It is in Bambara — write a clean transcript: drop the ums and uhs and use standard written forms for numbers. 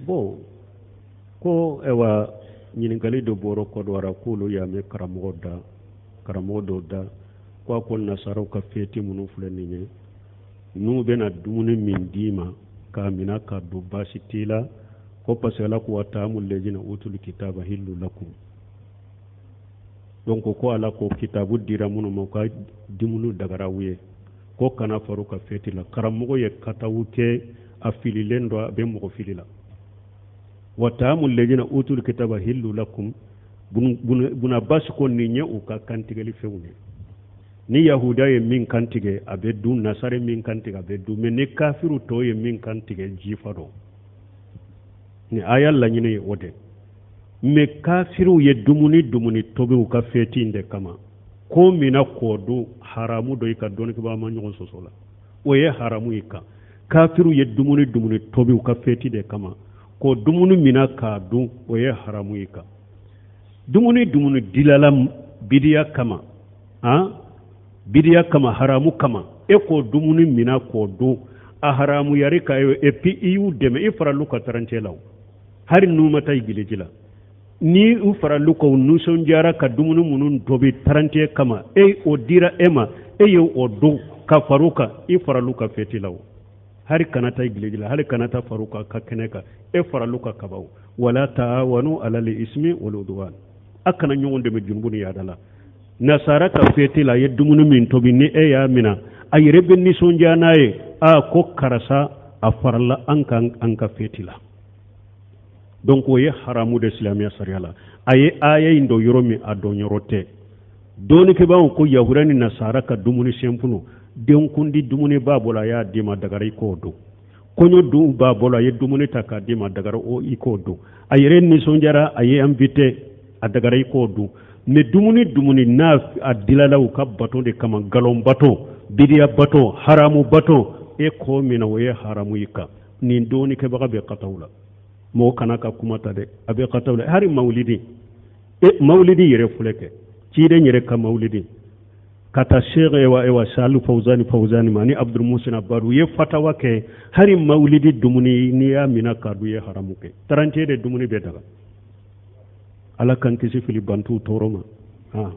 Bon, ko ayiwa, ɲininkali dɔ bɔra Kɔdiwara, k'olu y'a mɛn karamɔgɔ da, karamɔgɔ dɔw da, ko a ko nasaraw ka fɛti minnu filɛ nin ye, n'u bɛna dumuni min d'i ma k'a mina k'a dun, baasi t'i la, ko parce que Ala ko wa taamu lezina utul kitaba hillu lakum. Donc ko Ala ko kitabu dira minnu ma, ka dumuni dagara u ye, ko kana far'u ka fɛti la. Karamɔgɔ ye katawu kɛ, a fililen don, a bɛ mɔgɔ fili la. Wa taamu lezina utul kitaba hillu lakum, Buna Abbas ko nin ye u ka kantigɛli fɛnw ye. Ni yahuda ye min kantigɛ, a bɛ dun, nasara min kantigɛ, a bɛ dun, mais ni kafiru tɔw ye min kantigɛ, jifa don. Ni aya laɲini ye o de. Mais kafiriw ye dumuni dumuni tobi u ka fɛti in de kama, k'o mina k'o dun, haramu don i kan. Dɔnnikɛbaa ma ɲɔgɔn sɔsɔ la, o ye haramu i kan. Kafiriw ye dumuni dumuni tobi u ka fɛti de kama, k'o dumuni mina k'a dun, o ye haramu i kan. Dumuni dumuni dilala bidiya kama, han, bidiya kama, haramu kama, e k'o dumuni mina k'o dun, a haramuyar'i kan. Et puis i y'u dɛmɛ, i faral'u ka trente et un la. Hali n'u ma taa igiliji la, ni u faral'u kan, u nisɔndiyara ka dumuni minnu tobi 31 kama, e o dira e ma, e ye o dun ka far'u kan, i faral'u ka fɛti la. O hali kana taa igiliji la, hali kana taa far'u kan ka kɛnɛ kan, e faral'u kan kaban. Wala taawanu alal ismi wal udwan, a kana ɲɔgɔn dɛmɛ junubu ni yaada la. Nasara ka fɛti la, a ye dumuni min tobi, ni e y'a mina, a yɛrɛ bɛ nisɔndiya n'a ye, a ko karisa a farala an kan an ka fɛti la. Donc o ye haramu de silamɛya sariya la. A ye aya in don yɔrɔ min, a don yɔrɔ tɛ. Dɔnnikɛbaaw ko yahuda ni nasara ka dumuni sɛnpulu, denkundi dumuni b'a bolo, a y'a d'i ma, dagara i k'o dun. Kɔɲɔ dun b'a bolo, a ye dumuni ta k'a d'i ma, dagara o i k'o dun. A yɛrɛ nisɔndiyara, a ye invité, a dagara i k'o dun. Mais dumuni dumuni n'a a dilala u ka bato de kama, nkalon bato, bidiya bato, haramu bato, e k'o minɛ, o ye haramu i kan. Nin dɔnnikɛbaga bɛ kataw la, mɔgɔ kana ka kuma ta dɛ, a bɛ kataw la. Hali mawulidi, e mawulidi yɛrɛ filɛ kɛ, ciden yɛrɛ ka mawulidi, ka taa Sheikh ewa ewa Salu Fawzani Fawzani ma ani Abdul Musin Abadu, u ye fatawa kɛ, hali mawulidi dumuni, n'i y'a minɛ k'a dun, ye haramu kɛ. 31 de dumuni bɛ daga. Ala k'an kisi fili bantuw tɔɔrɔ ma.